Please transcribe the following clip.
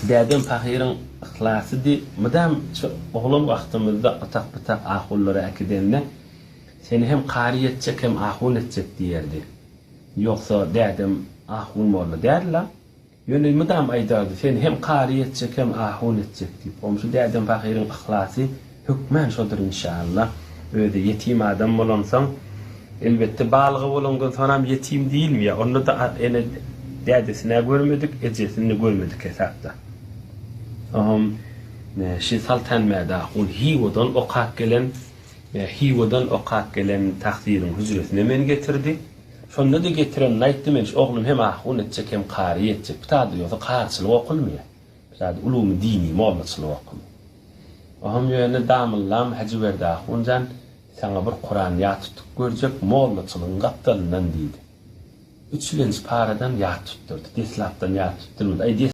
Dädem pahyryň yhlasydy. Mydam şu oglan wagtymyzda otak-butak ahunlara äkidende, Seni hem kary etjek, hem ahun etjek diýerdi. Ýogsa dädem ahun molla däl-la. Ýöne mydam aýdardy, Seni hem kary etjek, hem ahun etjek diýip. Goňşy dädem pahyryň yhlasy hökmän şodur inşalla. Özi ýetim adam bolansoň, elbetde balygy bolaňdan sonam ýetim diýilmeýär. Onda-da ene dädesini-ä görmedik, ejesini-de görmedik hesapda. Soňam şi Saltanmädi ahun Hywadan okap gelen, Hywadan okap gelen tahsyryň hüjresine meni getirdi. Şonda-da getirenini aýtdy, men şu oglum hem ahun etjek, hem kary etjek. Bu taýda ýogsa karyçylyk okulmaýar. Bu taýda ulumy dini mollaçylyk okulýar. Oňam ýöne damyllam Hajyberdi ahun jan, saňa bir Kuran ýat tutup görjek, mollaçylygyň gapdalyndan diýdi. Üçülenji paradan ýat tutdurdy. Deslapdan ýat tutdurmady. Aý.